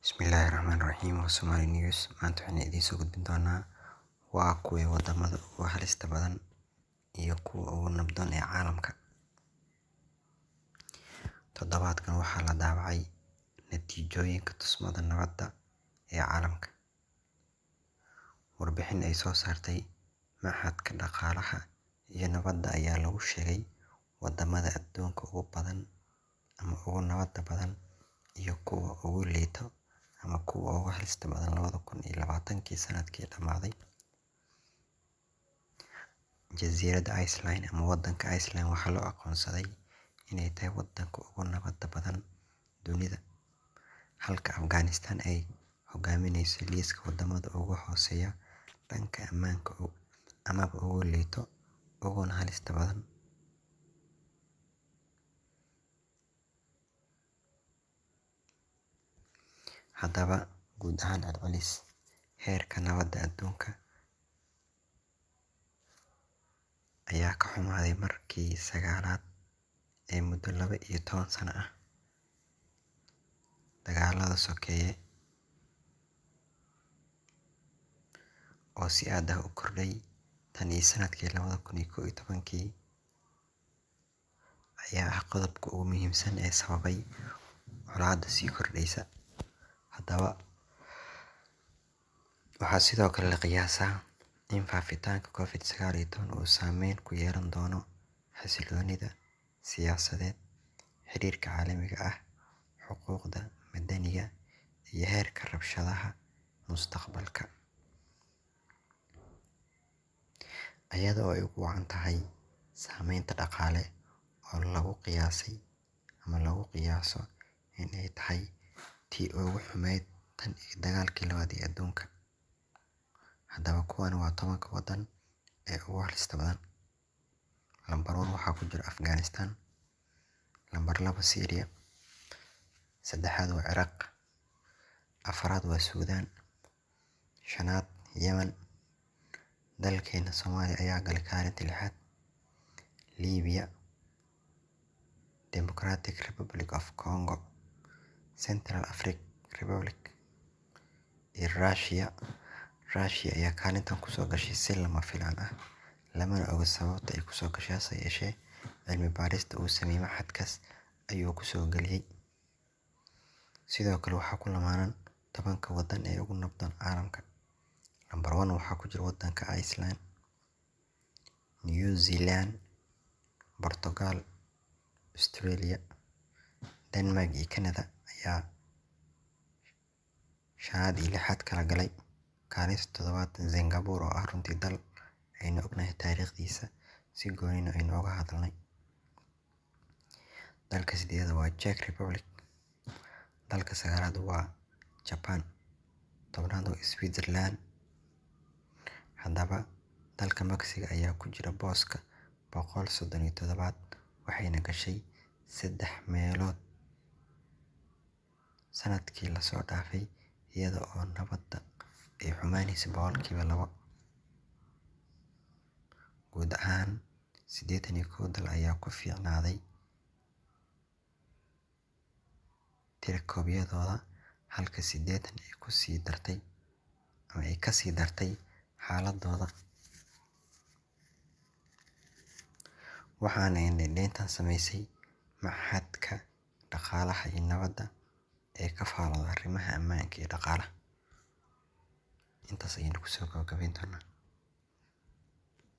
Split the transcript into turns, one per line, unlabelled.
Bismillaahi Raxmaani Raxiim. Waa Somali News. Maanta waxaan idiin soo gudbin doonaa waa kuwee wadamada ugu halista badan iyo kuwa ugu nabdoon ee caalamka. Toddobaadkan waxaa la daabacay natiijooyinka tusmada nabadda ee caalamka. Warbixin ay soo saartay Machadka Dhaqaalaha iyo Nabadda ayaa lagu sheegay wadamada adduunka ugu badan ama ugu nabadda badan iyo kuwa ugu liito ama kuwa ugu halista badan 2020kii sanadkii dhammaaday. Jasiiradda Iceland ama wadanka Iceland waxaa loo aqoonsaday inay tahay wadanka ugu nabadda badan dunida, halka Afghanistan ay hogaaminayso liiska wadamada ugu hooseeya dhanka ammaanka amaba ugu liito uguna halista badan. Haddaba, guud ahaan celcelis heerka nabadda adduunka ayaa ka xumaaday markii sagaalaad ee muddo 12 sano ah. Dagaalada sokeeye oo si aad ah u kordhay tan iyo sanadkii 2011kii ayaa ah qodobka ugu muhiimsan ee sababay colaadda sii kordhaysa. Haddaba, waxaa sidoo kale la qiyaasaa in faafitaanka Covid-19 uu saameyn ku yeelan doono xasilloonida siyaasadeed, xiriirka caalamiga ah, xuquuqda madaniga, iyo heerka rabshadaha mustaqbalka. Iyada oo ay ugu wacan tahay saameynta dhaqaale oo lagu qiyaasay ama lagu qiyaaso in ay tahay tii ugu xumeyd tan iyo dagaalkii labaad ee adduunka. Haddaba, kuwan waa 10ka wadan ee ugu halista badan. Lambar 1 waxaa ku jira Afghanistan, lambar 2 Syria, saddexaad waa Ciraaq, afraad waa Suudaan, shanaad Yemen. Dalkeena Soomaaliya ayaa galay kaalinta lixaad, Liibiya, Democratic Republic of Congo, Central African Republic iyo Russia. Russia ayaa kaalintan kusoo gashay si lama filaan ah, lamana oga sababta ay kusoo gashay, hase yeeshee cilmi baarista uu sameeyey machadkaas ayuu kusoo geliyey. Sidoo kale waxaa ku lamaanan 10ka wadan ee ugu nabdoon caalamka. Lambar 1 waxaa ku jira wadanka Iceland, New Zealand, Portugal, Australia, Denmark iyo Canada ayaa shanaad iyo lixaad kala galay. Kaalinta toddobaad Singapore oo ah runtii dal aynu ognahay taariikhdiisa, si goonina aynu uga hadalnay. Dalka sideedaad waa Czech Republic, dalka sagaalaad waa Japan, tobnaad waa Switzerland. Haddaba, dalka Mexico ayaa ku jira booska 137aad, waxayna gashay 3 meelood sanadkii lasoo dhaafay iyada oo nabadda ay xumaanayso 2%. Guud ahaan 81 dal ayaa ku fiicnaaday tirakoobyadooda, halka 80 ay ku sii dartay ama ay ka sii dartay xaaladooda. Waxaana indhaindhayntan samaysay Machadka Dhaqaalaha iyo Nabadda ee ka faalooda arrimaha ammaanka iyo dhaqaalaha. Intaas ayaynu kusoo gabagabayn doonaa.